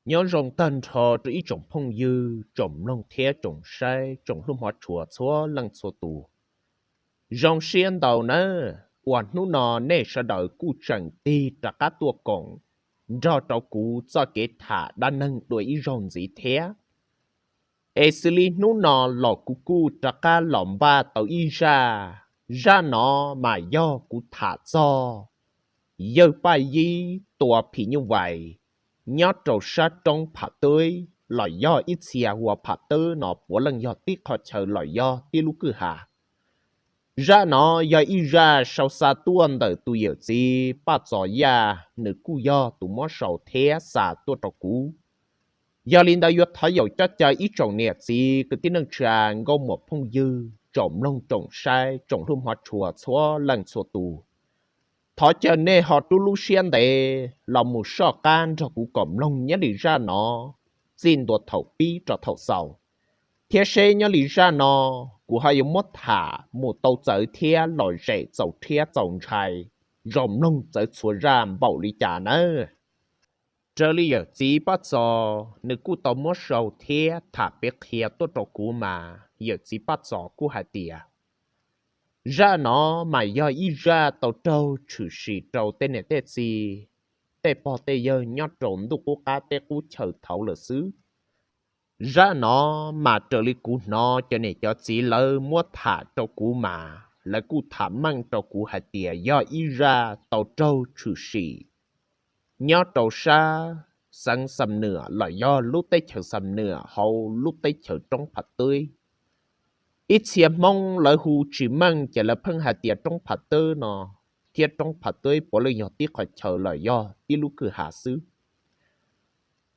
Nyob zoo tag nrho rau ib tsoom phooj ywg, tsoom mloog thiab tsoom saib, tsoom hlub hmov tshua txhua leej txhua tus. Zoo siab ntau nawb uas hnub no nej sawv daws kuj tseem tig rov qab tuaj koom nrog rau kuv txoj kev tham dab neeg dua ib zaug ntxiv thiab. Es xws li hnub no los kuv kuj rov qab los npaj tau ib zaj. Zaj no mas yog kuv tham txog yawg Paj Yib tua phim nyuj vais nyob rau sab roob Pham Twb los yog ib txhia hu ua Pham Twb no puav leej yog tib qho chaw los yog tib lub kwj ha. Zaj no yog ib zaj sau xa tuaj ntawm tus yawm txiv Paj Txos Yaj, nws kuj yog tus muab sau thiab xa tuaj rau kuv. Yog li ntawd yuav thov yaum coj caw ib tsoom niam txiv kwv tij neej tsa nkauj muam phooj ywg, tsoom mloog tsoom saib, tsoom hlub hmov tshua txhua leej txhua tus, thov caw nej ho rub lub siab ntev los mus soj qab nrog kuv koom mloog nyob li zaj no txij ntua thaum pib rau thaum xaus, thiab seb nyob li zaj no kuv ho yuav muab tham mus tau txawv thiab lom zem txaus rhiab txaus ntshai, zoo mloog txawv txhua zaj npaum li cas nawb. Raws li yawm txiv Paj Txos nws kuj tau muab sau thiab tham piav qhia tuaj rau kuv mas yawm txiv Paj Txos kuj hais tias zaj no mas yog ib zaj tau raug tshwm sim rau tej niam tej txiv, tej pog tej yawg nyob rau ntuj qub qab teb qub chaw thaud lawm xwb. Zaj no mas raws li kuv hnov cov niam cov txiv lawv muab tham rau kuv mas lawv kuj tham meej rau kuv hais tias yog ib zaj tau raug tshwm sim nyob rau sab xeev Xam Nuam los yog lub teb chaws Xam Nuam hauv lub teb chaws roob Pham Twb. Ib txhia Hmoob lawv hu tsis meej ces lawv pheej hais tias roob Pham Twb no thiab roob Pham Twb puav leej yog tib qho chaw los yog tib lub kwj ha xwb.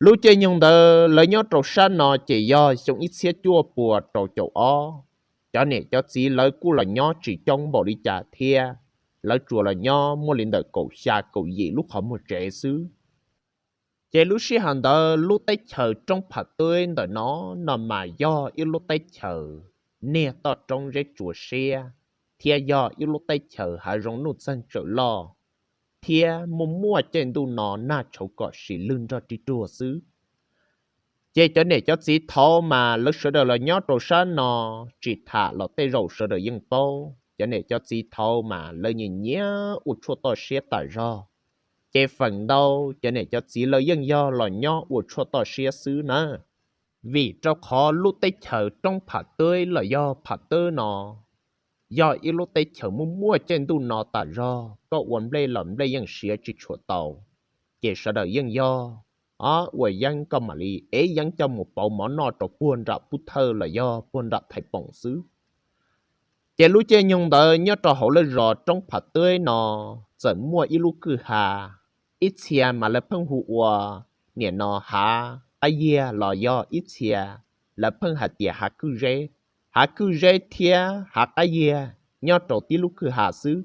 Lub caij nyoog ntawd lawv nyob rau sab no ces yog xyoo ib txhiab cuaj pua rau caum ob. Cov niam cov txiv lawv kuj los nyob tsis coob npaum li cas thiab, lawv tsuas los nyob muaj li ntawm kaum xya kaum yim lub qhov muag tsev xwb. Ces lub sij hawm ntawd lub teb chaws roob Pham Twb ntawm no no mas yog ib lub teb chaws niag toj roob zeb tsuas siab, thiab yog ib lub teb chaws hav zoov nuj txeeg tsawm loj, thiab muaj muaj caij ntuj no nag tshauv kom sim lwg nroj rig ruag xwb. Ces cov niam cov txiv thaud mas lawv sawv daws los nyob rau sab no, tsis tham los tej zaum sawv daws yeej paub, cov niam cov txiv thaud mas lawv nyiam nyiam ua tshuaj toj siab tas zog. Ces feem ntau cov niam cov txiv lawv yeej yog los nyob ua tshuaj toj siab xwb na. Vim rau qhov lub teb chaws roob Pham Twb los yog Pham Twb no yog ib lub teb chaws muaj muaj caij ntuj no tas zog, koj ua nplej los nplej yeej siav tsis tshua tau. Ces sawv daws yeej yog ua yeeb, koj mam li ev yeeb coj mus pauv mov noj rau puag nram pub thawj los yog puag nram thais poom xwb. Ces lub caij nyoog ntawd nyob rau hauv lawv zos roob Pham Twb no txawm muaj ib lub kwj ha, ib txhia mas lawv pheej hu ua nim no Hav Qab Yiag los yog ib txhia lawv pheej hais tias Hav Kwj Zeb. Hav Kwj Zeb thiab Hav Qab Yiag nyob rau tib lub kwj ha xwb.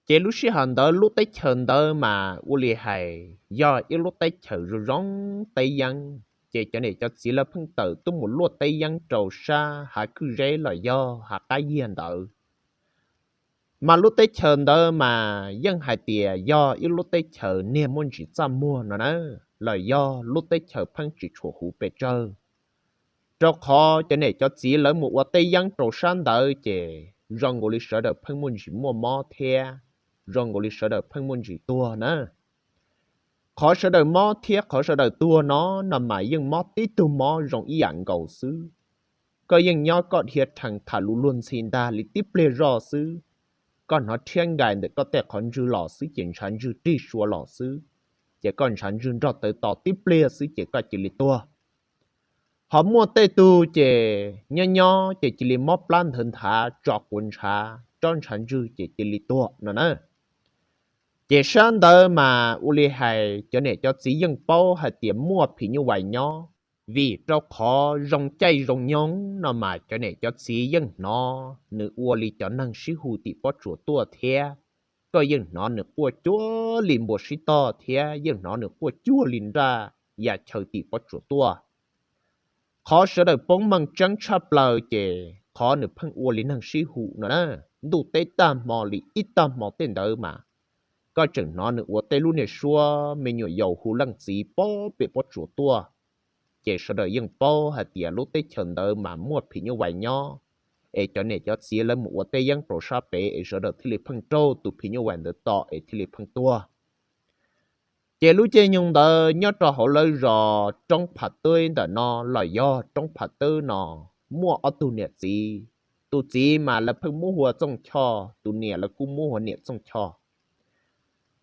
Ces lub sij hawm ntawd lub teb chaws ntawd mas ua li hais yog ib lub teb chaws zoo zoo teb yeeb, ces cov niam cov txiv lawv pheej tawm tuaj mus luaj teb yeeb rau sab Hav Kwj Zeb los yog Hav Qab Yiag ntawd. Mas lub teb chaws ntawd mas yeej hais tias yog ib lub teb chaws niag muaj ntsis txaj muag no na, los yog lub teb chaws pheej tsis tshua huv pes tsawg. Rau qhov cov niam cov txiv lawv mus ua teb yeeb rau sab ntawd ces zoo nkaus li sawv daws pheej muaj ntsis muaj mob thiab zoo nkaus li sawv daws pheej muaj ntsis tuag na. Qhov sawv daws mob thiab qhov sawv daws tuag no no mas yeej mob tib tug mob zoo ib yam nkaus xwb. Koj yeej nyob koj dhia rhees tham lus luag ntxhi ntag li tib pliag zoj xwb, koj hnov rhiab nkais ntawm koj tej qhov ntswg los xwb ces ntshav ntswg rig sua los xwb, ces koj ntshav ntswg nrog tawv to tib pliag xwb ces koj cia li tuag. Ho muaj tej tug ces nyob nyob ces cia li mob plab nthawv nthav tso quav ntshav tsob ntshav ntswg ces cia li tuag no na. Ces sab ntawd mas ua li hais cov niam cov txiv yeej paub hais tias muaj phim nyuj vais nyob, vim rau qhov zoo caij zoo nyoog no mas cov niam cov txiv yeej hnov nws ua li cov neeg sib hu tim pob tsuas tuaj thiab. Koj yeej hnov nws quaj cuag li npua sib tog thiab yeej hnov nws quaj cuag li nraj ya chaw tim pob tsuas tuaj. Qhov sawv daws poob meej tseeb tshaj plaws ces qhov nws pheej ua li neeg sib hu no na. Ntuj teb tag hmo li ib tag hmo tej ntawd mas koj tseem hnov nws ua tej lub niag suab me nyuam yaus hu leej txiv pob pem pob tsuas tuaj. Ces sawv daws yeej paub hais tias lub teb chaws ntawd mas muaj phim nyuj vais nyob, es cov niam cov txiv lawv mus ua teb yeeb rau sab pem es sawv daws thiaj li pheej raug tus phim nyuj vais ntawd tom es thiaj li pheej tuag. Ces lub caij nyoog ntawd nyob rau hauv lawv zos Roob Pham Twb ntawm no los yog Roob Pham Twb no, muaj ob tug niam txiv. Tus txiv mas lawv pheej muab hu ua Txooj Choj, tus niam lawv kuj muab hu ua Niam Txooj Choj.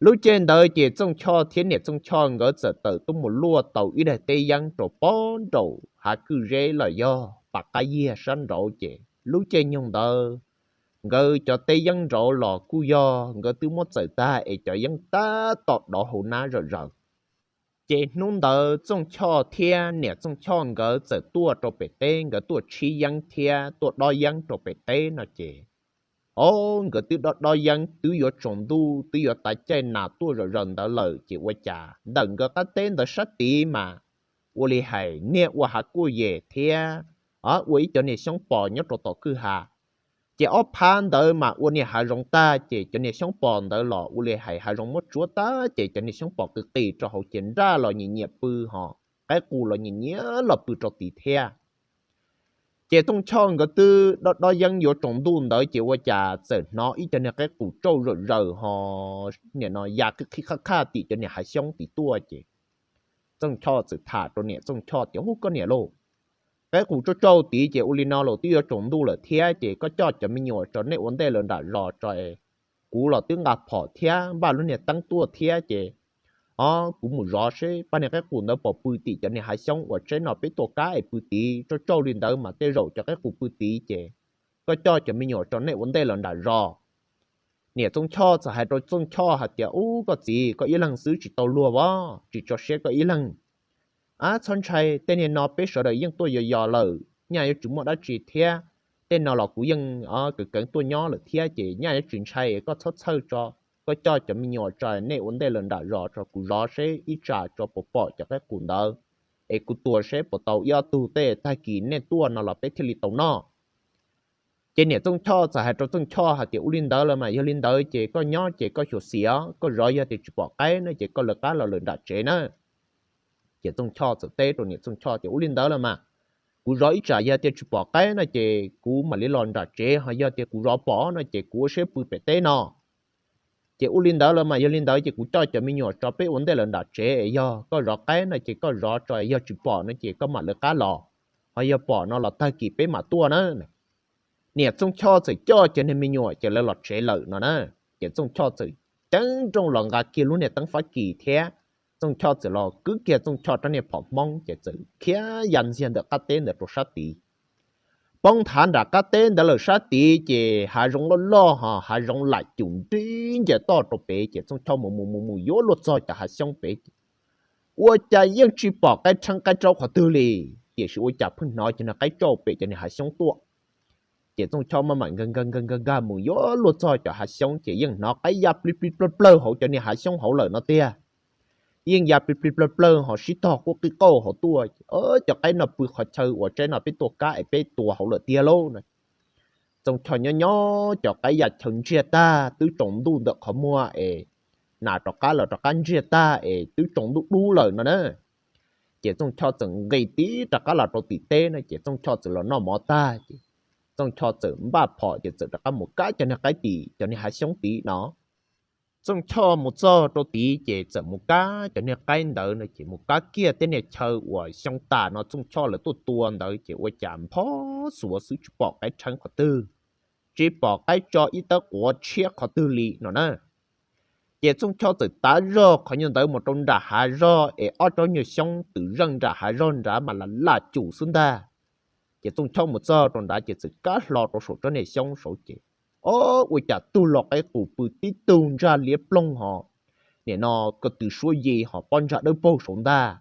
Lub caij ntawd ces Txooj Choj thiab Niam Txooj Choj nkawd txawm tawm tuaj mus luaj tau ib daim teb yeeb rau pob nraum hav kwj zeb los yog pas qab yiag sab nraud ces lub caij nyoog ntawd nkawd cov teb yeeb nraud los kuj yog nkawd twb muab txawm tag es cov yeeb tab tom dov hauv nab zom zaws. Ces hnub ntawd Txooj Choj thiab Niam Txooj Choj nkawd txawm tuaj rau pem teb, nkawd tuaj tshib yeeb thiab tuaj dob yeeb rau pem teb no ces, o, nkawd twb dob dob yeeb twb yuav tsaus ntuj twb yuav tav caij nas tuaj zom zaws ntawd lawm ces ua cas ntawm nkawd qab teb ntawd sab tid mas ua li hais niag ua hav kuj yem thiab ua ib cov niag xyoob pos nyob rau tom kwj ha. Ces ob phab ntawd mas ua niag hav zoov tag ces cov niag xyoob pos ntawd los ua li hais hav zoov muab tsuav tag ces cov niag xyoob pos qis qis rau hauv ces nraj los nyiam nyiam pw ho qaib qus los nyiam nyiam los pw rau tid thiab. Ces Txooj Choj nkawd twb dob dob yeeb yuav tsaus ntuj ntawd ces ua cas txawm hnov ib cov niag qaib qus tsauj zom zaws ho nim no ya qhib qhib qhaj qhaj tim cov niag hav xyoob tid tuaj ces Txooj Choj txawm tham rau Niam Txooj Choj tias, Ub, koj niam lauj, qaib qus tsauj tsauj tid ces ua li no los twb yuav tsaus ntuj lawm thiab ces koj coj cov me nyuam tso nej ua ntej lawm nram zos tso es kuv los twb nqa phom thiab npaj lub niag teeb tuaj thiab ces, o, kuv mus zov seb pab niag qaib qus ntawd pom pw tim cov niag hav xyoob uas tsaib no peb tua kab es pw tid, tsauj tsauj li ntawd mas tej zaum cov qaib qus pw tid ces koj coj cov me nyuam tso nej ua ntej lawm nram zos. Niam Txooj Choj txawm hais rau Txooj Choj hais tias, Ub, koj txiv, koj ib leeg xwb tsis tau luag as, tsis tso siab koj ib leeg. Ab, txhob ntshai, tej niag no peb sawv daws yeej tuaj yos yos lawm, nyaj yuav tsis muaj dab tsi thiab. Tej no los kuv yeej keev keev tuaj nyob lawm thiab ces nyaj yuav tsis ntshai, koj txhob txhawj tso. Koj coj cov me nyuam tso nej ua ntej lawm nram zos tso kuv zov seb ib tsam tso puas pom cov qaib qus ntawd es kuv tua seb puas tau ib ob tug tej, tag kis nej tuaj no los peb thiaj li tau noj. Ces Niam Txooj Choj txawm hais rau Txooj Choj hais tias, Ua li ntawd los mas yog li ntawd ces koj nyob ces koj xyuam xim os, koj zov yog tias tsis pom qaib no ces koj lawv qab los lawm nram tsev na. Ces Txooj Choj txawm teb rau Niam Txooj Choj tias, Ua li ntawd los mas kuv zov ib tsam yog tias tsis pom qaib no ces kuv mam li los nram tsev, ho yog tias kuv zov pom no ces kuv ua siab pw pem teb no. Ces ua li ntawd los mas yog li ntawd ces kuv coj cov me nyuam tso peb ua ntej lawm nram tsev es yog koj zov qaib no ces koj zov tso, yog tsis pom no ces koj mam lawv qab los, ho yog pom no los tag kis peb mam tuaj na. Niam Txooj Choj txawm coj cov niag me nyuam ces lawv los tsev lawm no na. Ces Txooj Choj txawm ceeb nrooj los nqa kiag lub niag teeb fab kis thiab Txooj Choj txawm los kwv kiag Txooj Choj rab niag phom Hmoob ces txawm khiav ya ntxiag ntawm qab teb ntawd rau sab tid. Poob nthav nram qab teb ntawd lawm sab tid ces hav zoov loj loj ho hav zoov lam cum nrib ncaws toj rau pem ces Txooj Choj mus mus mus mus yuav luag txog cov hav xyoob pem ces ua cas yeej tsis pom qaib rheeb qaib raub qhov twg li, tiam sis ua cas pheej hnov cov niag qaib tsauj pem cov niag hav xyoob tuaj. Ces Txooj Choj maj mam nkag nkag nkag nkag mus yuav luag txog cov hav xyoob ces yeej hnov qaib ya plig plig plawg plawg hauv cov niag hav xyoob hauv lawm no tiag. Yeej ya plig plig plawg plawg ho sib tog quaj qij qauj hauv tuaj, Cov qaib no pw qhov chaw uas tsaib no peb tuaj kab es peb tua hauv lawm tiag lauj no. Txooj Choj nyob nyob cov qaib ya chaw ntsiag tag twb tsaus ntuj ntawm qhov muag es nas rov qab los rov qab ntsiag tag es twb tsaus ntuj dub lawm no na. Ces Txooj Choj txawm nqis tib rov qab los rau tim teb no ces Txooj Choj txawm los noj mov tag ces Txooj Choj txawm npaj phom ces txawm rov qab mus kab cov niag qaib tim cov niag hav xyoob tid no. Txooj Choj mus txog rau tid ces txawm mus kab cov niag qaib ntawd no ces mus kab kiag tej niag chaw uas xyoo tas no Txooj Choj lawv tuaj tua ntawd ces ua cas nphob xuav xwb tsis pom qaib rheeb qhov twg, tsis pom qaib tso ib tawb quav tshiab qhov twg li no na. Ces Txooj Choj txawm tav zog qhov nyuag ntawd mus rau nram hav zog es ob tsob nyuag xyoob twm zeej nram hav zog nrad mas lam lam cum xwb ntag. Ces Txooj Choj mus txog rau nrad ces txawm kab hlo rau saum tsob niag xyoob saud ces, o, ua cas tug lau qaib qus pw tib tug ntsaj liab ploog ho nim no ko tw suab yi ho pob ntsag dawb paug saud ntag.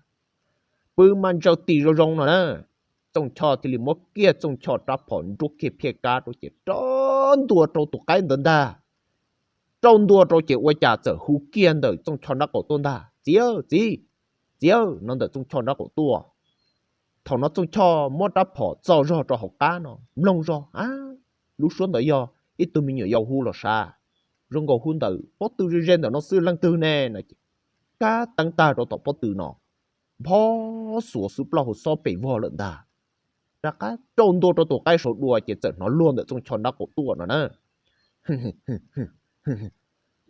Pw mas ntsaws tis zoo zoo no na. Txooj Choj thiaj li muab kiag Txooj Choj rab phom nruab kiag phiaj kab rau ces rau ntua rau tus qaib ntawd ntag. Rau ntua rau ces ua cas txawm hu kiag ntawm Txooj Choj nrab qaum tuaj ntag, Txiv, txiv, txiv no ntawm Txooj Choj nrab qaum tuaj. Thaum no Txooj Choj muab rab phom txo zog rau hauv qab no mloog zog, a, lub suab ntawd yog ib tug me nyuam yaus hu los sav. zoo nkaus hu ntawm pob tw ze ze ntawm no xwb leej twg ne no ces kab teeb tag rau tom pob tw no, nphob xuav xwb plaub hau xob pes vog lawm ntag. Rov qab rau ntua rau tus qaib saud dua ces txawm hnov luag ntawm Txooj Choj nraub qaum tuaj no na.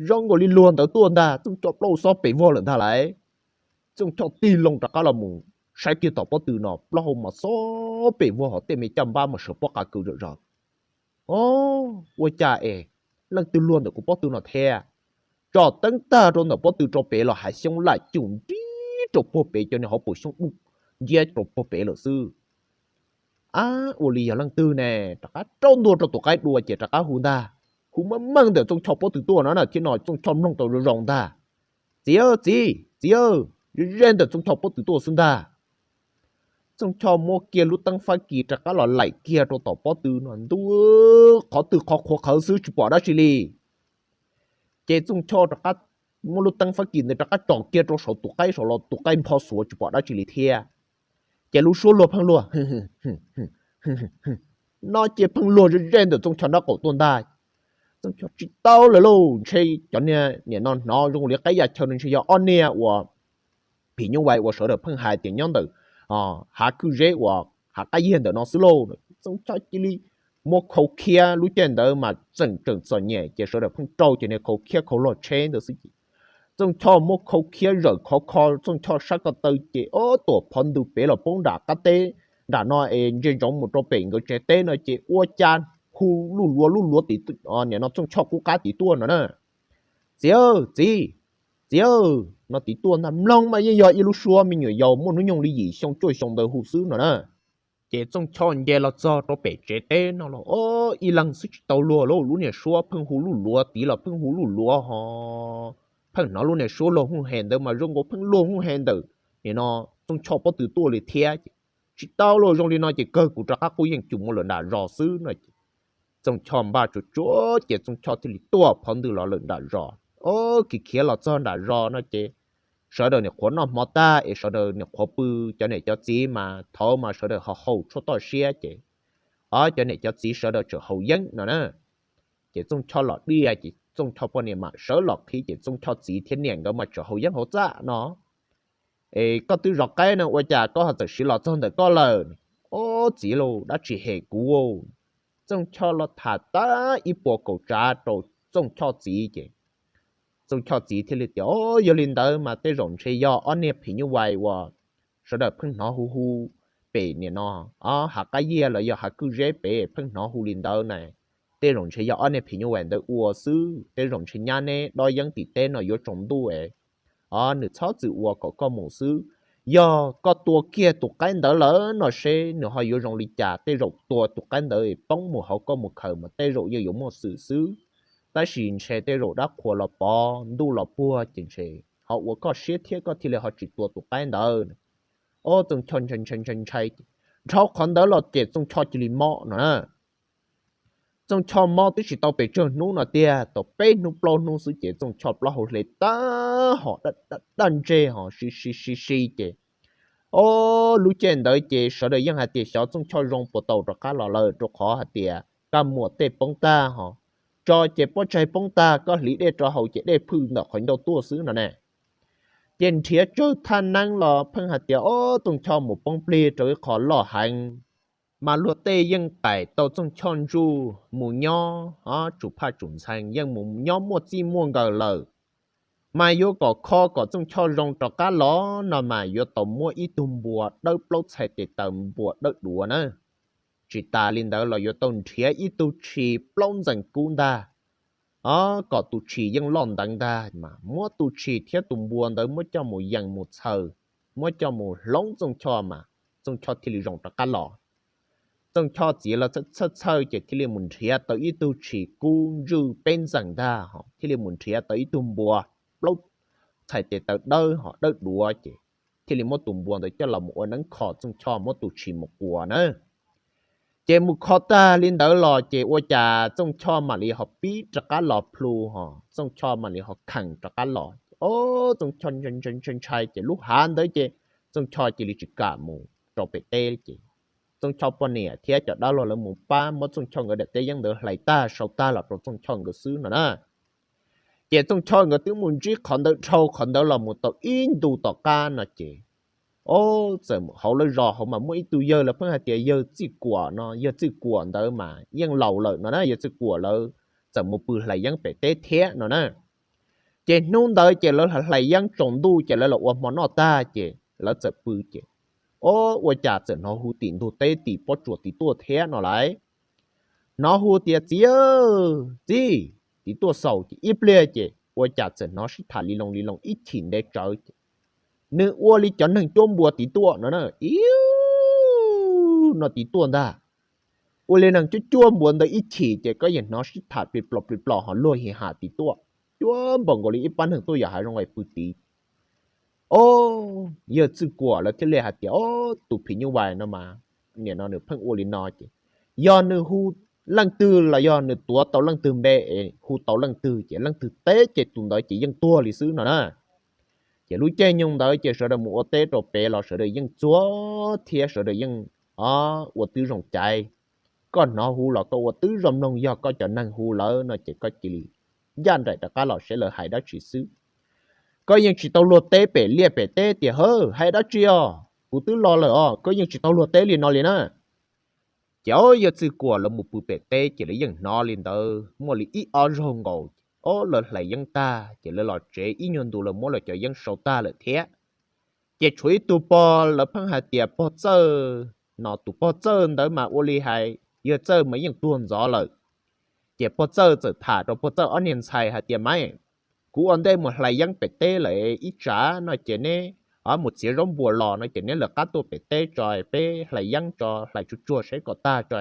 Zoo nkaus li luag ntawd tuaj ntag, Txooj Choj plaub hau xob pes vog lawm ntag lauj. Txooj Choj tig loo rov qab los mus saib kiag tom pob tw no plaub hau mas xob pes vog hos tej me caj npab mas sawv pob qa kaws zom zaws. O, ua cas es leej twg luag ntawm kuv pob tw no thiab? Tsom teeb tag rau ntawm pob tw rau pem los hav xyoob laj cum nrib rau puag pem cov niag hauv paus xyoob dub nciab rau puag pem lawm xwb. Ab, ua li yog leej twg ne? Rov qab rau ntua rau tus qaib dua ces rov qab hu ntag. Hu meej meej ntawm Txooj Choj pob tw tuaj no na thiab no Txooj Choj mloog tau zoo zoo ntag. Txiv, txiv, txiv, ze ze ntawm Txooj Choj pob tw tuaj xwb ntag. Txooj Choj muab kiag lub teeb fab kis rov qab los laim kiag rau tom pob tw no ntuj, qhov twg qhov qhuav qhawv xwb tsis pom dab tsi li. Ces Txooj Choj rov qab muab lub teeb fab kis ntawd rov qab tsom kiag rau saum tus qaib saud los tus qaib nphob xuav tsis pom dab tsi li thiab. Ces lub suab luag pheej luag no ces pheej luag ze ze ntawm Txooj Choj nraub qaum tuaj ntag. Txooj Choj tsis tau lawm lauj, ntshe cov niag nim no hnov zoo li qaib ya chaw no ntshe yog ob niag uas phim nyuj vais uas sawv daws pheej hais tias nyob ntawm hav kwj zeb uas hav qab yiag ntawm no xwb lauj. Txooj Choj cia li muab khau khiab, lub caij ntawd mas tseem tseem txom nyem ces sawv daws pheej rau cov niag khau khiab khau log tsheb ntawd xwb ces Txooj Choj muab khau khiab zawm khov kho Txooj Choj sab ko taw ces ob tuam phov ntws pem los poob nram qab teb nram no es ntsia ntsoov mus rau pem nkawd tsev teb no ces ua cas hu luj luav luj luav tim, nim no Txooj Choj qub qab tim tuaj no na. Txiv, txiv, txiv, no tim tuaj ntag. Mloog mas yeej yog ib lub suab me nyuam yaus muaj hnub nyoog li yim xyoo cuaj xyoo ntawd hu xwb no na. Ces Txooj Choj nce los txog rau pem tsev teb no los ib leeg xwb tsis tau luag lauj, lub niag suab pheej hu luj luav tid los pheej hu luj luav ho pheej hnov lub niag suab luag hoo he ntawd mas zoo nkaus pheej luag hoo he ntawm nim no Txooj Choj pob tw tuaj li thiab. Tsis tau lauj, zoo li no ces kawg kuv rov qab qub yeej cum mus lawm nram zos xwb no ces Txooj Choj npaj tsuag tsuag ces Txooj Choj thiaj li tuaj phov ntws los lawm nram zos. O, khiav khiav los txog nram zos no ces sawv daws nim qhuav noj hmo tag es sawv daws nim qhuav pw, cov niam cov txiv mas thaud mas sawv daws ho haus tshuaj toj siab ces o cov niam cov txiv sawv daws tseem haus yeeb no na. Ces Txooj Choj los diaj ces Txooj Choj poj niam mam sawv los qhib ces Txooj Choj txiv thiab niam nkawd mas tseem haus yeeb haus txaj no. Es koj twb zov qaib no ua cas koj ho txawm siv los txog ntawm koj lawm? O, txiv lauj, dab tsi hem kuv? Txooj Choj los tham tag ib puas kaum tsav rau Txooj Choj txiv ces Txooj Choj txiv thiaj li tias, O, yog li ntawd mas tej zaum ntshe yog ob niag phim nyuj vais uas sawv daws pheej hnov hu hu pem nim no hav qab yiag los yog hav kwj zeb pem pheej hnov hu li ntawd na. Tej zaum ntshe yog ob niag phim nyuj vais ntawd ua xwb, tej zaum ntshe nyab neb dob yeeb tim teb no yuav tsaus ntuj es o nws txhob txwm ua kom koj mus xwb. Yog koj tua kiag tus qaib ntawd lawm no seb nws ho yuav zoo li cas, tej zaum tua tus qaib ntawd poob mus hauv koj mus khaws mas tej zaum yeej yuav muaj xwm xwb. Tab sis ntshe tej zaum dab qhuas los pov ntuj los puag ces ntshe ho ua koj siab thiab koj thiaj li ho tsis tua tus qaib ntawd. O, Txooj Choj ntshai ntshai ntshai ntshai, dhau qhov ntawd los ces Txooj Choj cia li mob no na. Txooj Choj mob twb tsis tau pes tsawg hnub no tiag, tau peb hnub plaub hnub xwb ces Txooj Choj plaub hau hle tag hom daj ntseg hos si si si si ces o lub caij ntawd ces sawv daws yeej hais tias xyov Txooj Choj zoo puas tau rov qab los lawm rau qhov hais tias kaj muam tej poob tag hos tso ces pob tsaig poob tag koj hliv dej rau haus ces dej phwj ntawm qhov ncauj tuaj xwb no ne. Ces nrhiav tsawg thaj neeb los pheej hais tias o Txooj Choj mus poob plig rau ib qho loj heev. Mas luag tej yeej qaim tau Txooj Choj ntsuj mus nyob tsum phaj tsum ntxhee, yeej mus nyob muaj txij muaj nkawm lawm. Mas yuav kom kho kom Txooj Choj zoo rov qab los no mas yuav tau muab ib tug npua dawb plaub txhais tes taw npua dawb duav na. Tsis tas li ntawd los yuav tau nrhiav ib tug tshis plaub ntxees kub ntag. O, kom tus tshis yeej loj nteev ntag mas muab tus tshis thiab tus npua ntawd muab coj mus yees mus txhaws, muab coj mus hloov Txooj Choj mas Txooj Choj thiaj li zoo rov qab los. Txooj Choj txiv los txhawj txhawj ces thiaj li mus nrhiav tau ib tug tshis kub ntswj peb ntxees ntag hos thiaj li mus nrhiav tau ib tug npua plaub txhais tes taw dawb hos dawb duav ces thiaj li muab tus npua ntawd coj los mus ua neeb kho Txooj Choj muab tus tshis mus quas na. Ces mus kho tag li ntawd los ces ua cas Txooj Choj mam li ho pib rov qab los plhu hos Txooj Choj mam li ho khees rov qab los. O, Txooj Choj ntshai ntshai ces lub hav ntawd ces Txooj Choj cia li tsis kam mus rau pem teb ces Txooj Choj poj niam thiab cov dab laug lawv mus pab muab Txooj Choj nkawd daim teb yeeb ntawd hlais tag sau tag los rau Txooj Choj nkawd xwb no na. Ces Txooj Choj nkawd twb mus ntsib qhov ntawd dhau qhov ntawd los mus tau ib ntu tom qab no ces, o, txawm hauv lawv zos hauv mas muaj ib tug yawg lawv pheej hais tias yawg Txij Kuam no, yawg Txij Kuam ntawd mas yeej laus lawm no na, yawg Txij Kuam lawv txawm mus pw hlais yeeb pem teb thiab no na. Ces hnub ntawd ces lawv hlais yeeb tsaus ntuj ces lawv los ua hmo noj tag ces lawv txawm pw ces, o, ua cas txawm hnov hu tim ntug teb tim pob tsuas tim tuaj thiab no lauj. Hnov hu tias, Txiv, txiv, tim tuaj xaus. Ces ib pliag ces ua cas txawm hnov sib tham li loo li loo ib chim ntev tsawv ces, nws ua li cov neeg cuab npua tim tuaj no na, i no tim tuaj ntag. Ua li neeg cuab cuab npua ntawd ib chim ces koj yeej hnov sib tham plis plos plis plos ho luag hi ha tim tuaj, cuab npaum nkaus li ib pab neeg tuaj yos hav zoov es pw tid. O, yawg Txij Kuam lawv thiaj li hais tias, o, tus phim nyuj vais no mas, nim no nws pheej ua li no ces, yog nws hu leej twg los yog nws tuav tau leej twg npe es hu tau leej twg ces leej twg teb ces tus ntawd ces yeej tuag li xwb no na. Ces lub caij nyoog ntawd ces sawv daws mus ua teb rau pem los sawv daws yeej txuag thiab sawv daws yeej, o, ua tib zoo caiv. Koj hnov hu los koj ua tib zoo mloog, yog koj cov neeg hu lawm no ces koj cia li ncaj nraim rov qab los seb lawv hais dab tsi xwb. Koj yeej tsis tau luag teb pem liaj pem teb tias, Hawj, hais dab tsi os, kuv twb los lawm os. Koj yeej tsis tau luag teb li no li na. Ces o, yawg Txij Kuam lawv mus pw pem teb ces lawv yeej hnov li ntawd muaj li ib ob zaug nkaus. O, lawv hlais yeeb tag ces lawv los tsev ib nyuag ntu lawv muab lawv cov yeeb sau tag lawm thiab. Ces tshuav ib tug pog lawv pheej hais tias pog Txawj no, tus pog Txawj ntawd mas ua li hais yawg Txawj mas yeej tuag ntxov lawm. Ces pog Txawj txawm tham rau pog Txawj ob niag ntxhais hais tias, Maiv, kuv ua ntej mus hlais yeeb pem teb lawm, ib tsam no ces neb mus txiav zaub npua los no ces neb lawv qab tuaj pem teb tso, peb hlais yeeb tso, hlais tsuag tsuag seb kom tag tso,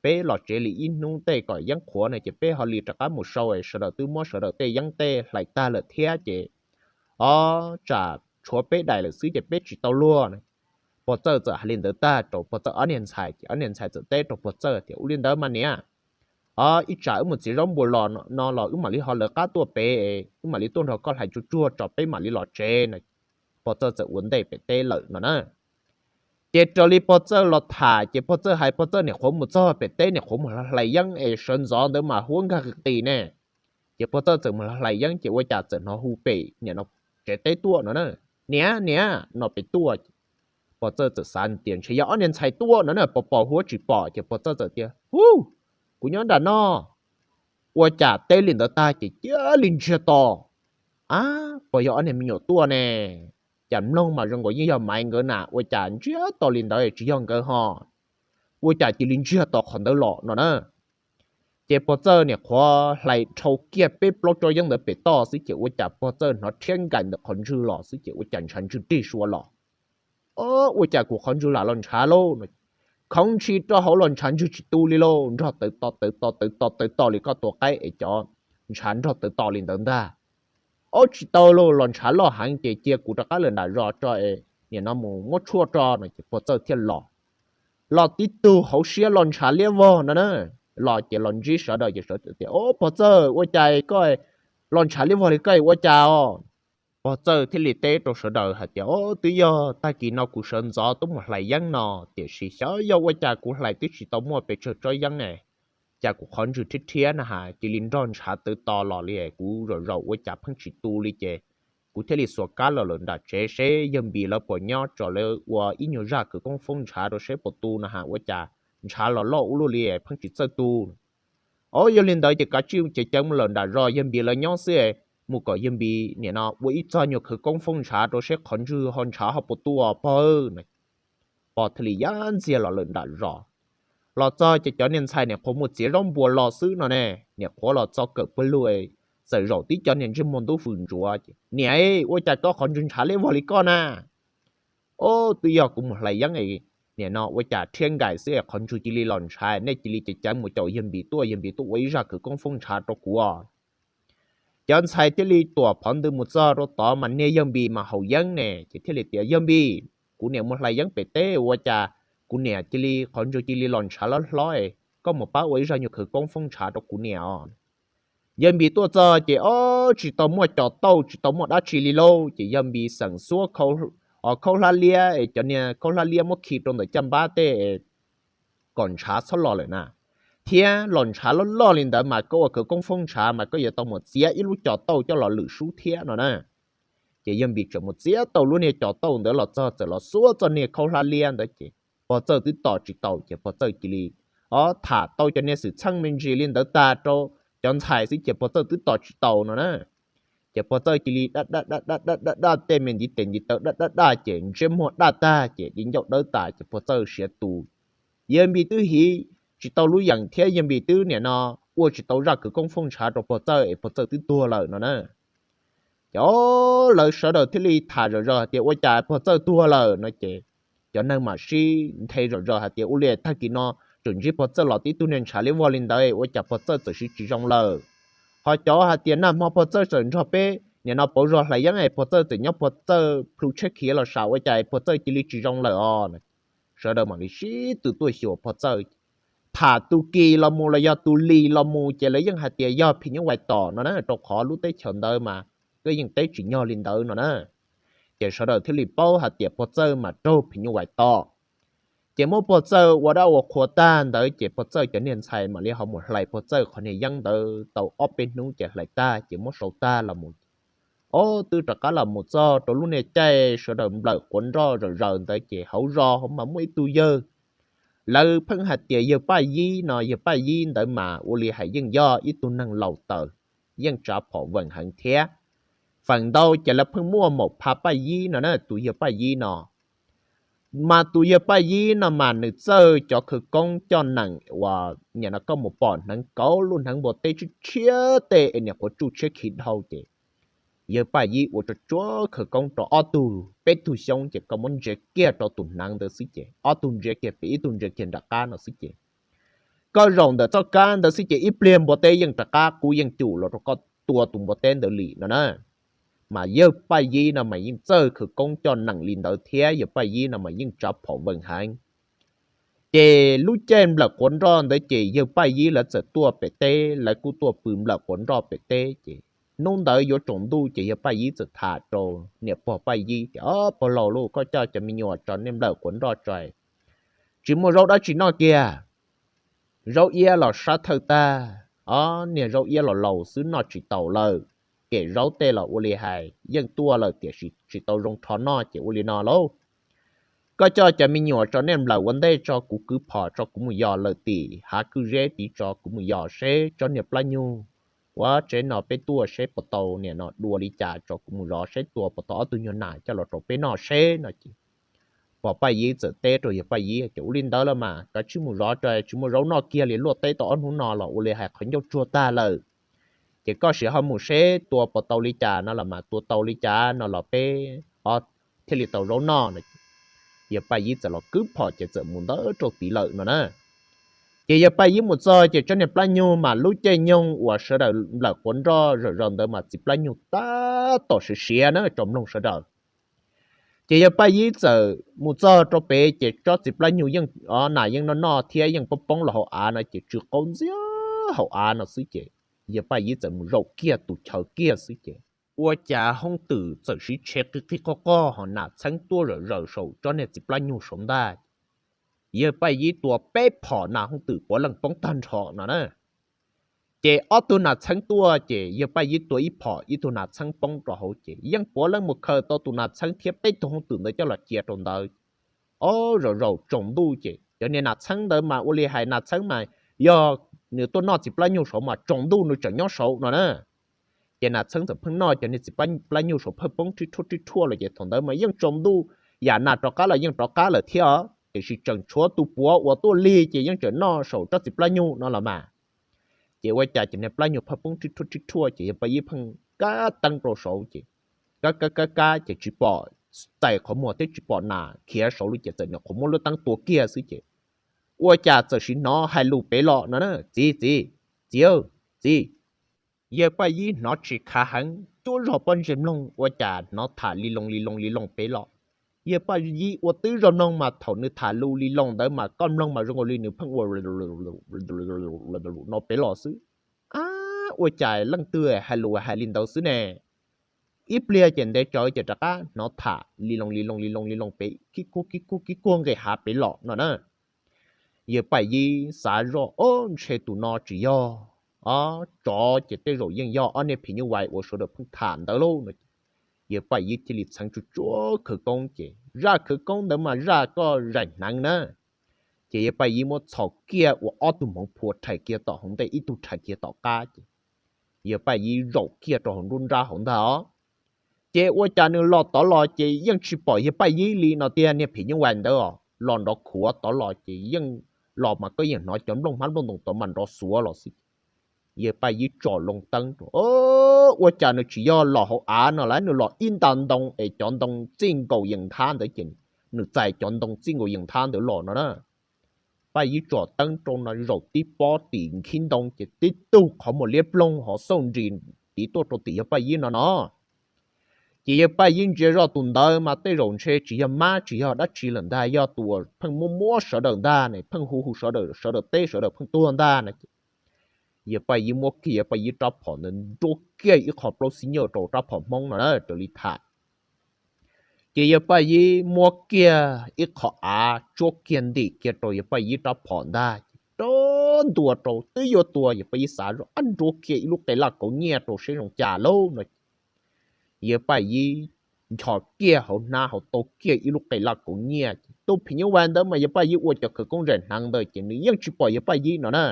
peb los tsev li ib hnub tej kom yeeb qhuav no ces peb ho li rov qab mus sau, sawv daws twb muab sawv daws tej yeeb tej hlais tag lawm thiab ces, o, tsam tshuav peb daim lawm xwb ces peb tsis tau luag. Pog Txawj txawm hais li ntawd tag rau pog Txawj ob niag ntxhais ces ob niag ntxhais txawm teb rau pog Txawj tias, Ua li ntawd mas niam, o, ib tsam wb mus txiav zaub npua los no los wb mam li ho lawv qab tuaj pem, wb mam li tuaj nrog koj hlais tsuag tsuag tso peb mam li los tsev no. Pog Txawj txawm ua ntej pem teb lawm no na. Ces raws li pog Txawj los tham ces pog Txawj hais pog Txawj niam qhuav mus txog pem teb, niam qhuav mus hlais yeeb es sawv ntxov ntawd mas huab nkag qis qis ne. Ces pog Txawj txawm mus hlais yeeb ces ua cas txawm hnov hu pem niam no tsev teb tuaj no na, Niam, niam no pem tuaj. Pog Txawj txawm xav tias ntshe yog ob niag ntxhais tuaj no na, pos pos huab tsis pom ces pog Txawj txawm tias, Hu, kuv nyob nram no. Ua cas teb li ntawd tag ces cia li ntsiag to. A, puas yog ob niag me nyuam tuaj ne? Cas mloog mas zoo nkaus yeej yog Maiv nkawd na, ua cas ntsiag to li ntawd tsis yog nkawd ho? Ua cas cia li ntsiag to qhov ntawd los no na. Ces pog Txawj niam qhuav hlais dhau kiag peb plaub tsob yeeb ntawd pem toj xwb ces ua cas pog Txawj hnov rhiab nkais ntawm qhov ntswg los xwb ces ua cas ntshav ntswg tig sua los. O, ua cas kuv qhov ntswg lam los ntshav lauj no. Khoov ntshis rau hauv los ntshav ntswg tsis tu li lauj, nrog tawv to tawv to tawv to tawv to li koj tua qaib es cov ntshav nrog tawv to li ntawd ntag. Ob, tsis tau lauj, los ntshav loj heev ces cia kuv rov qab lawm nram zos tso es nim no mus muab tshuaj tso no ces pog Txawj thiaj los. Los tib tug hauv siab los ntshav liab vog no na. Los ces los ntsib sawv daws ces sawv daws tias, O, pog Txawj, ua cas koj los ntshav liab vog li koj ua cas os? Pog Txawj thiaj li teb rau sawv daws hais tias, O, twb yog tag kis no kuv sawv ntxov tuaj mus hlais yeeb no, tiam sis xyov yog ua cas kuv hlais twb tsis tau muaj pes tsawg tsob yeeb ne, cas kuv qhov ntswg rhiab rhiab na has cia li nrog ntshav tawv to los li, kuv zaum zaum ua cas pheej tsis tu li ces kuv thiaj li xuas kab los lawm nram tsev seb yawg Npis lawv puas nyob tso, lawv ua ib nyuag zaj khawv koob foob ntshav rau seb puas tu no has ua cas ntshav los loj ua luaj li pheej tsis txawj tu. O, yog li ntawd ces kav tsij ceev ceev mus lawm nram zos yawg Npis lawv nyob xwb, mus kom yawg Npis nim no ua ib txog nyuag khawv koob foob ntshav rau seb qhov ntswg ho ntshav ho puas tu os pog. Pog thiaj li yaj ntxiag los lawm nram zos. Los txog ces cov niag ntxhais niam qhuav mus txiav zaub npua los xwb no ne, niam qhuav los txog kawm pawg lug, txawm zaum tib cov niag ntsej muag ntub fws ntsuav ces, Niam, ua cas koj qhov ntswg ntshav liab vog li koj na? O, twb yog kuv mus hlais yeeb, nim no ua cas rhiab nkais xwb es qhov ntswg cia li los ntshav, nej cia li ceev ceev mus caum yawg Npis tuaj, yawg Npis tuaj ua ib zaj khawv koob foob ntshav rau kuv os. Cov ntxhais thiaj li tuam phov ntws mus txog rau tod mas niag yawg Npis mas haus yeeb ne, ces thiaj li tias, Yawg Npis, kuv niam mus hlais yeeb pem teb ua cas kuv niam cia li qhov ntswg cia li los ntshav hlob hlob, koj mus pab ua ib zaj nyuag khawv koob foob ntshav rau kuv niam os. Yawg Npis tuaj txog ces, o, tsis tau muaj cov tauj tsis tau muaj dab tsi li lauj, ces yawg Npis xeem xuab khaub hlab liab es cov niag khaub hlab liab muab khi rau ntawm caj npab tej kom ntshav txhob los lawm na. thiab los ntshav loj loj li ntawd mas koj ua khawv koob foob ntshav mas koj yuav tau mus txiav ib lub cov tauj coj los lwm sub thiab no na. Ces yawg Npis txawm mus txiav tau lub niag cov tauj ntawd los txog txawm los xuab txoj niag khaub hlab liab ntawd ces pog txawj twb tos tsis tau ces pog txawj cia li o tham tau cov niag xwm txheej me ntsis li ntawd tag rau cov ntxhais xwb ces pog txawj twb tos tsis tau no na. Ces pog txawj cia li daj daj daj daj daj daj daj tej me ntiv tes ntiv taw daj daj daj ces ntsej muag daj tag ces di ncauj dawb tas ces pog txawj siav tus. Yawg Npis twb hiv tsis tau lub yeem thiab yawg Npis twb niam no ua tsis tau zaj khawv koob foob ntshav rau pog txawj es pog txawj twb tuag lawm no na. Ces o lawv sawv daws thiaj li tham zom zaws hais tias ua cas pog txawj tuag lawm no ces cov neeg mam sib nthe zom zaws hais tias ua li tag kis no tseem ntsib pog txawj los tib tug niag ntshav liab vog li ntawd ua cas pog txawj txawm siv tsis zoo lawm. Ho cov hais tias nag hmo pog txawj txawm nrog peb niam no pauv zog hlais yeeb es pog txawj txawm nyob pog txawj plhu tsheb khiav los sav ua cas pog txawj cia li tsis zoo lawm os. Sawv daws mam li sib tw tuaj xyuas pog txawj. Tham tus kis los mus los yog tus lis los mus ces lawv yeej hais tias yog phim nyuj vais tom no na rau qhov lub teb chaws ntawd mas koj yeej teb tsis nyog li ntawd no na. Ces sawv daws thiaj li paub hais tias pog txawj mas raug phim nyuj vais tom. Ces muab pog txawj ua dab ua qhua tag ntawd ces pog txawj cov niag ntxhais mam li ho mus hlais pog txawj qhov niag yeeb ntawd tau ob peb hnub ces hlais tag ces muab sau tag los mus. Ob twb rov qab los mus txog rau lub niag caij sawv daws nplawm quav nroj zom zaws ntawd ces hauv zos hauv mas muaj ib tug yawg, lawv pheej hais tias yawg Paj Yib no, yawg Paj Yib ntawd mas ua li hais yeej yog ib tug neeg laus taws, yeej tsav phom veem heev thiab. Feem ntau ces lawv pheej muaj maum pha Paj Yib no na, tus yawg Paj Yib no mas tus yawg Paj Yib no mas nws txawj cov khawv koob coj nees uas niam no koj mus pom hneev kauv lub hneev npua teb tshiab tshiab tej es niam quav tsuj tshiab khiv dhau ces yawg Paj Yib ua tsuag tsuag khawv koob rau ob tug peb tug xyoob ces koj muab ntsia kiag rau tus hneev ntawd xwb ces ob tug ntsia kiag pem ib tug ntsia kiag nram qab no xwb ces koj zaum ntawm txoj kab ntawd xwb ces ib pliag npua teb yeej rov qab qub yeej cum los rau koj tua tus npua teb ntawd li no na. Mas yawg Paj Yib no mas yeej txawj khawv koob coj nees li ntawd thiab yawg Paj Yib no mas yeej tsav phom veem heev. Ces lub caij nplawm quav nroj ntawd ces yawg Paj Yib lawv txawm tuaj pem teb, lawv kuj tuaj pw nplawm quav nroj pem teb ces hnub ntawd yuav tsaus ntuj ces yawg Paj Yib txawm tham rau niam pog Paj Yib tias, Pog laus lauj, koj coj cov me nyuam tso nej nplawm quav nroj tso, tsis muaj zaub dab tsi noj kiag. Zaub iab los sab thawj tag, o niag zaub iab los laus xwb noj tsis taus lawm. Kem zaub tej los ua li hais yeej tuaj lawm tiam sis tsis tau zoo rho noj ces ua li no lauj, koj coj cov me nyuam tso nej nplawm ua ntej tso, kuv kwv phom tso kuv mus yos lawm tim hav kwj zeb tid tso kuv mus yos seb tsob niag plab nyuj ua tsev no peb tuaj seb puas tau niam no dua li cas tso kuv mus zov seb tua puas tau ob tug nyuag nas coj los rau peb noj seb no ces pog Paj Yib txawm teb rau yawg Paj Yib tias, Ua li ntawd los mas kav tsij mus zov tso, tsis muaj zaub noj kiag li, luaj teb tau ob hnub no los ua li hais qhov ncauj tsuag tag lawm. Ces koj sim ho mus seb tua puas tau li cas no los mas tua tau li cas no los peb thiaj li tau zaub noj no. Yawg Paj Yib txawm los kwv phom ces txawm mus ntawd rau tid lawm no na. Ces yawg Paj Yib mus txog ces tsob niag plab nyuj mas lub caij nyoog uas sawv daws nplawm quav nroj zom zaws ntawd mas txiv plab nyuj tab tom siav siav na tsoom mloog sawv daws. Ces yawg Paj Yib txawm mus txog rau pem ces tsob txiv plab nyuj yeej, o nas yeej noj noj thiab yeej poob poob los hauv av no ces tsw qaub ntxiag hauv av no xwb ces yawg Paj Yib txawm mus zaum kiag tus chaw kiag xwb ces ua cas hoob twm txawm siv tshev qig qig qoj qoj ho nas txheeb tuaj zom zaws saum tsob niag txiv plab nyuj saum ntag. Yawg Paj Yib tua peb phom nas hoob twm puav leej poob tag nrho no na. Ces ob tug nas txheeb tuaj ces yawg Paj Yib tua ib phom ib tug nas txheeb poob rau hauv ces yeej puav leej mus khaws tau tus nas txheeb thiab peb tug hoob twm ntawd coj los cia rau ntawd. O zaum zaum tsaus ntuj ces cov niag nas txheeb ntawd mas ua li hais nas txheeb mas yog nws tuaj noj txiv plab nyuj saud mas tsaus ntuj nws tseem nyob saud no na. Ces nas txheeb txawm pheej noj cov niag txiv plab nyuj saud phawj poob rhib rhuaj rhib rhuaj los ces thaum ntawd mas yeej tsaus ntuj, yam nas rov qab los yeej rov qab lawm thiab os tiam sis tseem tshuav tus puav uas tuaj lig ces yeej tseem noj saum tsob txiv plab nyuj no los mas. Ces ua cas cov niag plab nyuj phawj poob rhib rhuaj rhib rhuaj ces yawg Paj Yib pheej kab teeb rau saud ces kab kab kab kab ces tsis pom, txais qhov muag thiab tsis pom nas khiav saud li ces txawm nyuam qhuav muab lub teeb tua kiag xwb ces ua cas txawm sim hnov hais lus pem los no na, Txiv, txiv, txiv, txiv. Yawg Paj Yib hnov tsis khav heev cuab zog pob ntseg mloog ua cas hnov tham li loo li loo li loo pem los. Yawg Paj Yib ua twb zog mloog mas thaum nws tham lus li loo ntawd mas koj mloog mas zoo nkaus li nws pheej ua no pem los xwb. Ab, ua cas leej twg hais lus hais li ntawd xwb ne? Ib pliag ces ntev tsawv ces rov qab hnov tham li loo li loo li loo li loo pem kib kuag kib kuag kib kuag nqis hav pem los no na. Yawg Paj Yib xav zoj, o, ntshe tus no tsis yog, o, tsov ces tej zaum yeej yog ob niag phim nyuj vais uas sawv daws pheej tham ntawd lauj no. Yawg Paj Yib cia li txheev tsuj tsuav khawv koob ces zaj khawv koob ntawd mas zaj koj zaim hneev na. Ces Yawg Paj Yib muab txhos kiag ua ob tug hmoov phua rhais kiag tom hauv ntej, ib tug rhais kiag tom qab ces Yawg Paj Yib zaum kiag rau hauv nruab nrab hauv ntag os. Ces ua cas nws los tod los ces yeej tsis pom Yawg Paj Yib li no tiag, niag phim nyuj vais ntawd os los nrov khuav tod los ces yeej los mas koj yeej hnov cov nplooj hmab nplooj ntoos tod mas nrov xuav los xwb. Yawg Paj Yib tsom loo teeb rau, ua cas nws tsis yog los hauv av no las, nws los ib nta ntoo es cov ntoo txij nkaus yees nthab ntawd ces nws txais cov ntoo txij nkaus yees nthab ntawd los no na. Paj Yib tsom teeb rau no zaum tib pob tim nkhib ntoo ces tib tug qhov muag liab ploog ho xauj nris tiv tuaj rau tim Yawg Paj Yib no no. Ces Yawg Paj Yib ntsia zoj tus ntawd mas tej zaum ntshe tsis yog mab tsis yog dab tsi lawm ntag, yog tus uas pheej muab muab sawv daws ntag ne, pheej hu hu sawv daws, sawv daws teb sawv daws pheej tuag ntag no. Yawg Paj Yib muab kiag Yawg Paj Yib rab phom ntawd nruab kiag ib qho plaub xib nyawj rau rab phom Hmoob no na raws li tham. Ces Yawg Paj Yib muab kiag ib qho av tsuab kiag ntim kiag rau Yawg Paj Yib rab phom ntag ces rau ntua rau twb yuav tua, Yawg Paj Yib xav zoj ab nruab kiag ib lub qe laj kauv nyiaj rau seb zoo cas lauj no. Yawg Paj Yib nchos kiag hauv hnab hauv tau kiag ib lub qe laj kauv nyiaj ces tus phim nyuj vais ntawd mas Yawg Paj Yib ua cov khawv koob zaim hneev ntawd ces nws yeej tsis pom Yawg Paj Yib no na.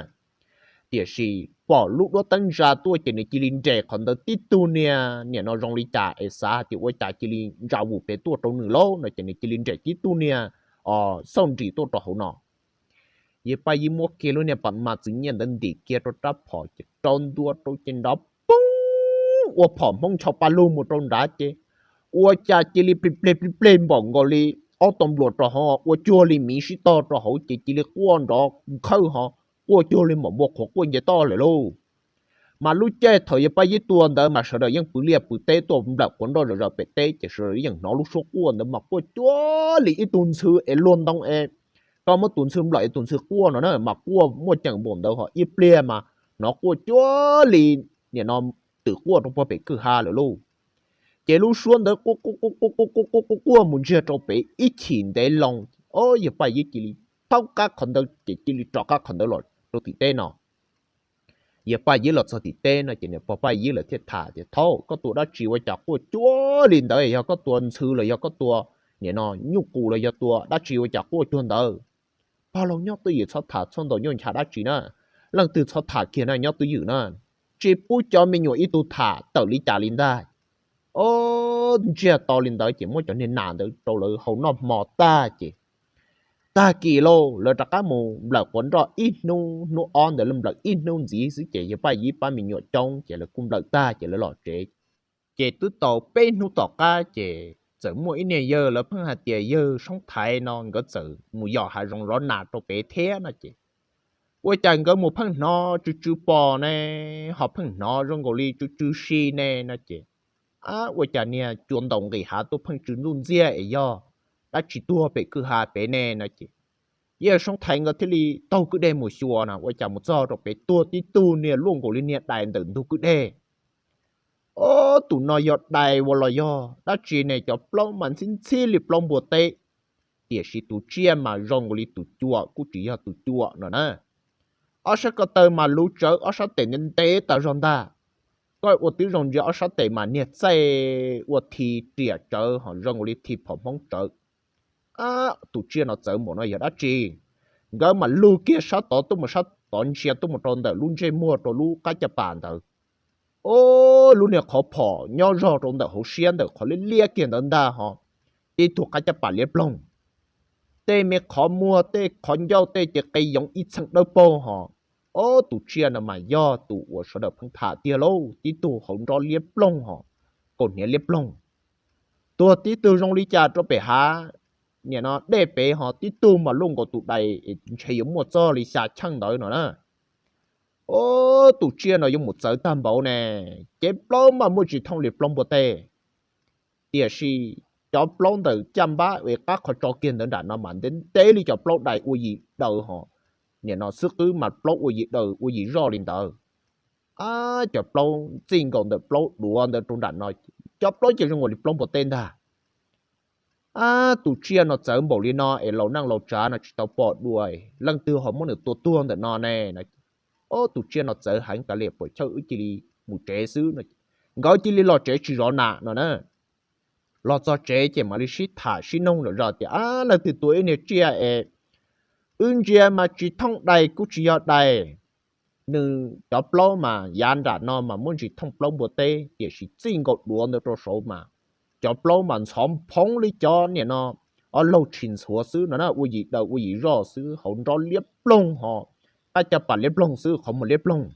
Tiam sis pom lub duab teeb ntsa tuaj ces nws cia li nres qhov ntawd tib tug niag, nim no zoo li cas es xav hais tias ua cas cia li ntsa vus pem tuaj rau nws lauj no ces nws cia li nres tib tug niag xauj nris tuaj rau hauv no. Yawg Paj Yib muab kiag lub niag pas mas txwv nyiaj ntawd ntim kiag rau rab phom ces rau ntua rau ces nrov poob ua phom Hmoob ncho pa lug mus rau nrad ces ua cas cia li plig pleg plig pleg npaum nkaus li ob tog npluas rau hauv, ua cuag li miv sib tog rau hauv ces cia li quaj nrov nkhawj ho quaj cuag li mam npua qhuav quaj nce toj lawm lauj. Mas lub caij thaum Yawg Paj Yib tua ntawd mas sawv daws yeej pw liaj pw teb tuaj nplawm quav nroj zom zaws pem teb ces sawv daws yeej hnov lub suab quaj ntawd mas quaj cuag li ib tug ntxhw es luag ntoo es koj muab tus ntxhw nplawm es tus ntxhw quaj no na mas quaj muaj ceem npaum ntawd ho ib pliag mas hnov quaj cuag li nim no twm quaj rau puag pem kwj ha lawm lauj. Ces lub suab ntawd quaj quaj quaj quaj quaj quaj quaj quaj mus ntsiag rau pem ib chim ntev loo, o, Yawg Paj Yib cia li thaub qab qhov ntawd ces cia li rov qab qhov ntawd los rau tim teb no. Yawg Paj Yib los txog tim teb no ces niam pog Paj Yib lawv thiaj tham tias, Thaub, koj tua dab tsi ua cas quaj cuag li ntawd? Yog koj tua ntxhw los yog koj tua nim no nyuj qus los yog tua dab tsi ua cas quaj cuag ntawd? Pog laus, nyob twj ywm txhob tham txhua ntaus nyuaj nchav dab tsi na. Leej twg txhob tham kiag na nyob twj ywm na. Tsis pub cov me nyuam ib tug tham tawm li cas li ntag. O, ntsiag to li ntawd ces muab cov niag nas ntawd rau lawv haus noj hmo tag ces tag kis lauj, lawv rov qab mus nplawm quav nroj ib hnub, hnub ob ntawd lawv nplawm ib hnub ntxiv xwb ces Yawg Paj Yib pab me nyuam coob ces lawv kuj nplawm tag ces lawv los tsev. Ces twb tau peb hnub tom qab ces txawm muaj ib niag yawg lawv pheej hais tias yawg Soob Thaiv no nkawd txawm mus yos hav zoov zov nas rau pem thiab no ces ua cas nkawd mus pheej hnov tsw tsw pos ne, ho pheej hnov zoo nkaus li tsw tsw si ne no ces, ab, ua cas niag cua ntaus nqis hav tuaj pheej tsw ntxuj ntxiag es yog dab tsi tuag pem kwj ha pem ne no ces yawg Soob Thaiv nkawd thiaj li taug kwj deg mus xyuas na, ua cas mus txog rau pem tuag tib tug niag luaj nkaus li niag dais ntawm ntug kwj deg. O, tus no yog dais ua los yog dab tsi ne? Cov plaub mas ntxhib ntxhib li plaub npua teb, tiam sis tus tsiaj mas zoo nkaus li tus cua kuj tsis yog tus cua no na. Ob sab ko taw mas luv tsawv, ob sab tes ntev ntev tas zog ntag. Koj ua tib zoo ntsia ob sab tes mas niag txaij ua thi riam tsawv ho zoo nkaus li thi phom Hmoob tsawv. Ab, tus tsiaj no txawv npaum no yog dab tsi? Nkawd mas lug kiag sab tod tuaj mus, sab tod ntsia tuaj mus rau ntawm lub ntsej muag rau lub qab caj pas ntawd. O, lub niag qhov phom nyob zog rau ntawm hauv siab ntawm qhov liab liab kiag ntawd ntag ho, tib tug qab caj pas liab ploog. Tej me qhov muag tej qhov ncauj tej ces qe yoov ib txheej dawb paug ho. O, tus tsiaj no mas yog tus uas sawv daws pheej tham tiag lauj, tib tug hauv nrob liab ploog ho, kaus hniav liab ploog. Tuag tib tug zoo li cas rau pem hav, nim no dej pem ho, tib tug mas luaj nkaus tus dais ntshe yuav muaj txog li xya cheej ntawd no na. O, tus tsiaj no yuav mus txawv tag npaum ne, cev plaub mas muaj tsis thooj li plaub npua teb. Tiam sis cov plaub ntawm caj npab es qab qhov tso kiag ntawd nram no mas ntev ntev li cov plaub dais ua yim daws ho. Nim no xwb qwb mas plaub ua yim daws ua yim zoj li ntawd. Ab, cov plaub txij nkaus ntawm plaub duav ntawd rau nram no, cov plaub ces zoo nkaus li plaub npua teb ntag. Ab, tus tsiaj no txawv npaum li no es laus neej laus tsav no tsis tau pom dua, leej twg ho muab nws tua tuag ntawm no ne? Ob, tus tsiaj no txawv heev tas li, puas chawj wb cia li mus tsev xwb no. Nkawd cia li los tsev tsis zov nas no na. Los txog tsev ces mam li sib tham sib noog zom zaws tias, Ab, leej twg tua ib niag tsiaj es wb ntsia mas tsis thooj dais kuj tsis yog dais. Nws cov plaub mas yav nram no mas muab ntsis thooj plaub npua teb, tiam sis txij nkaus duav ntawd rau saud mas cov plaub mas ntxhov phoov li cov niam no, ob laug tshis ntxhuav xwb no na, ua yim daws ua yim zoj xwb, hauv nrob liab ploog ho, qab caj pas liab ploog xwb, qhov muag liab ploog.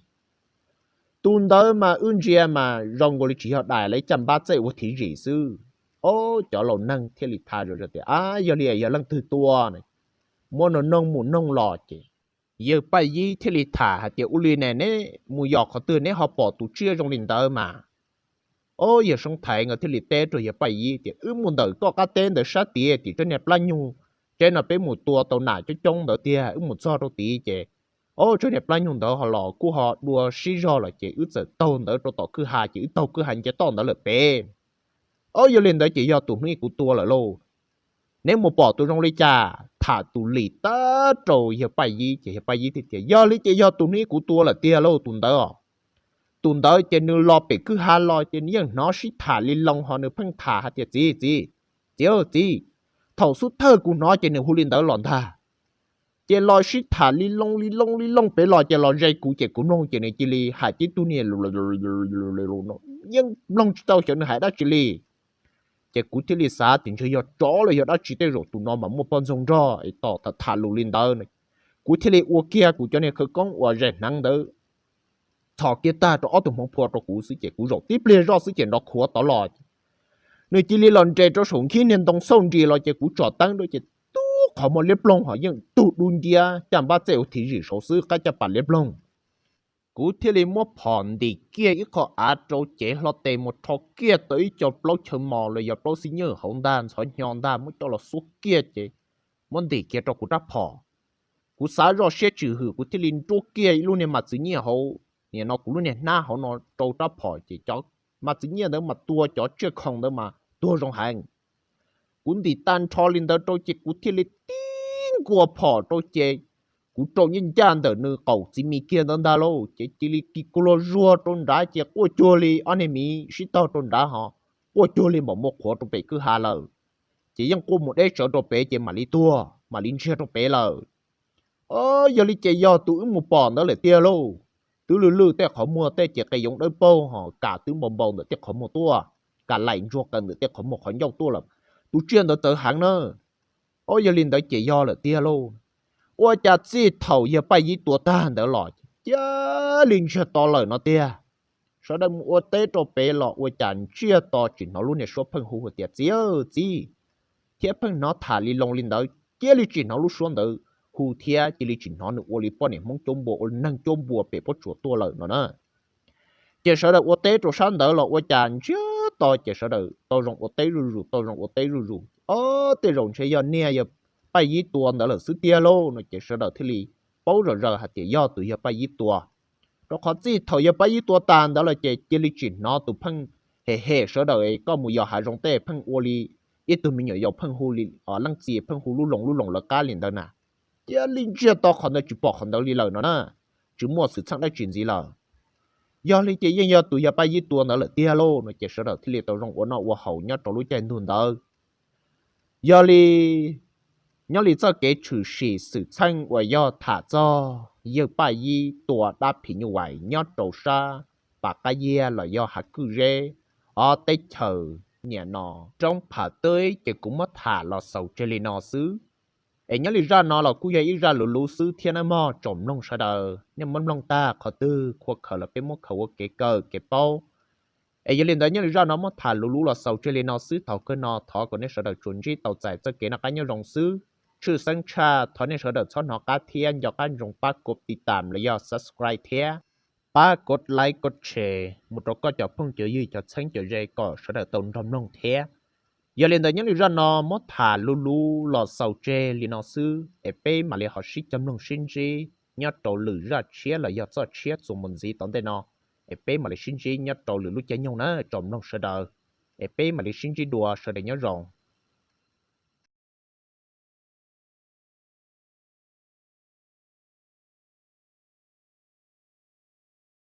Tus ntawd mas wb ntsia mas zoo nkaus li tsis yog dais, lawv caj npab txej ua thiv zim xwb. Ob, cov laus neeg thiaj li tham zom zaws tias, Ab, yog li yog leej twg tua? Muab nws noog mus noog los ces yawg Paj Yib thiaj li tham hais tias, Ua li ne, neb mus yos qhov twg neb ho pom tus tsiaj zoo li ntawd mas? Ob, yawg Soob Thaiv nkawd thiaj li teb rau yawg Paj Yib tias, Wb mus ntawm koj qab teb ntawd sab tid tim tsob niag plab nyuj, tsev no peb mus tua tau nas coob coob ntawd tiag, wb mus txog rau tid ces, ob, tsob niag plab nyuj ntawd ho los kuj ho dua sib zog lawm ces wb txawm taug ntawd rau tom kwj ha ces wb taug kwj ha nce toj ntawd lawm pem. Ob, yog li ntawd ces yog tus hnub ib kuv tua lawm lauj. Neb mus pom tus zoo li cas? Tham tus lim tag rau yawg Paj Yib ces yawg Paj Yib thiaj tias, Yog li ces yog tus hnub ib kuv tua lawm tiag lauj tus ntawd os. Tus ntawd ces nws los pem kwj ha los ces nws yeej hnov sib tham li loo ho nws pheej tham hais tias, Txiv, txiv, txiv, txiv, thaum xub thawj kuv hnov ces nws hu li ntawd los ntag. Ces los sib tham li loo li loo li loo pem los ces los ze kuv ces kuv mloog ces nws cia li hais tib tug niag yeej mloog tsis tau xyov nws hais dab tsi li. Ces kuv thiaj li xav tias ntshe yog tsov los yog dab tsi, tej zaum tus no mas muaj poj ntxoog nrog es tom tham tham lus li ntawd. Kuv thiaj li ua kiag kuv cov niag khawv koob uas zais hneev ntawd txhos kiag tag rau ob tug hmoov phua rau kuv xwb ces kuv zaum tib pliag zoj xwb ces nrov khuav tod los. Nws cia li los nres rau saum nkhib niag ntoo xauj nris los ces kuv tsom teeb rau ces tub qhov muag liab ploog ho yeej tug dub nciab caj npab txej ua thiv zim saud xwb, qab caj pas liab ploog. Kuv thiaj li muab phom ntim kiag ib qho av rau cev hlo tes mus rho kiag tau ib co plaub chaw mos los yog plaub xib nyawj hauv ntag ntxhov hnyo ntag muab coj los xuab kiag ces muab ntim kiag rau kuv rab phom. Kuv xav zoj siab tsis hwm kuv thiaj li nruab kiag ib lub niag mas txwv nyiaj hauv, nim no kuv lub niag hnab hauv no rau rab phom ces cov mas txwv nyiaj ntawd mas tua cov tsiaj khoom ntawd mas tuag zoo heev. Kuv ntim tag nrho li ntawd rau ces kuv thiaj li tib nkuas phom rau ces kuv rau ncaj ncaj ntawm nws qaum txiv mis kiag ntawd ntag lauj, ces cia li kis kuv luag zuag rau nrad ces quaj cuag li ob niag miv sib tog rau nrad ho quaj cuag li npaum muaj qhuav rau pem kwj ha lawm. Ces yeej quaj mus deb tsawv rau pem ces mam li tuag mam li ntsiag rau pem lawm. Yog li ces yog tus wb mus pom ntawd lawm tiag lauj. Twb lwj lwj tej qhov muag tej ces qe yoov dawb paug ho kam twb npau npau ntawm tej qhov muag tuaj, kam laim ntsuag qawm ntawm tej qhov muag qhov ncauj tuaj lawm. Tus tsiaj ntawd txawv heev na. Ob, yog li ntawd ces yog lawm tiag lauj. Ua cas txij thaum yawg Paj Yib tua tag ntawd los cia li ntsiag to lawm no tiag. Sawv daws mus ua teb rau pem los ua cas ntsiag to tsis hnov lub niag suab pheej hu tias txiv, txiv, thiab pheej hnov tham li loo li ntawd cia li tsis hnov lub suab ntawd hu thiab cia li tsis hnov nws ua li poj niam Hmoob cuab npua ua neeg cuab npua pem pob tsuas tuaj lawm no na. Ces sawv daws ua teb rau sab ntawd los ua cas ntsiag to ces sawv daws tau zoo ua teb zuj zus tau zoo ua teb zuj zus. Ob, tej zaum ntshe yog niag yawg Paj Yib tua ntawd lawm xwb tiag lauj no ces sawv daws thiaj li paub zom zaws hais tias yog tus yawg Paj Yib tua. Rau qhov txij thaum yawg Paj Yib tua tas ntawd los ces cia li tsis hnov tus pheej hem hem sawv daws es koj mus yos hav zoov tej pheej ua li ib tug me nyuam yaus pheej hu li, leej txiv pheej hu lub loos lub loos lawv qab li ntawd na. Cia li ntsiag to qhov ntawd tsis pom qhov ntawd li lawm no na, tsis muaj xwm txheej dab tsi ntxiv lawm. Yog li ces yeej yog tus yawg Paj Yib tua ntawd lawm tiag lauj no ces sawv daws thiaj li tau zoo ua noj ua haus nyob rau lub caij ntuj ntawd. Yog li nyob li txoj kev tshwm sim xwm txheej uas yog tham txog yawg Paj Yib tua dab phim nyuj vais nyob rau sab Pas Qab Yiag los yog Hav Kwj Zeb, ob teb chaws niam no roob Pham Teb ces kuv muab tham los xaus tseg li no xwb. Es nyob li zaj no los kuj yog ib zaj luv luv xwb thiab nawb mog tsoom mloog sawv daws, nej muab mloog tag qhov twg khuv khaws los peb muab khaws ua kev kawm kev paub. Es yog li ntawd nyob li zaj no muab tham luv luv los xaus tseg li no xwb, thaum kawg no thov kom nej sawv daws tsuas ntsib tau txais txoj kev noj qab nyob zoo xwb. Tshwj xeeb tshaj thov nej sawv daws txhob hnov qab thiab nco qab ntsoov pab kov tiv tam los yog subscribe thiab pab kov like kov share mus rau koj cov phooj cov ywg cov txheeb cov ze kom sawv daws tau nrog mloog thiab. Yog li ntawd nyob li zaj no muab tham luv luv los xaus tseg li no xwb es peb mam li ho sib cog mloog sib ntsib nyob rau lwm zaj tshiab los yog txoj tshiab txuas mus ntxiv tom ntej no. Es peb mam li sib ntsib nyob rau lwm lub caij nyoog na tsoom mloog sawv daws. Es peb mam li sib ntsib dua, sawv daws nyob zoo.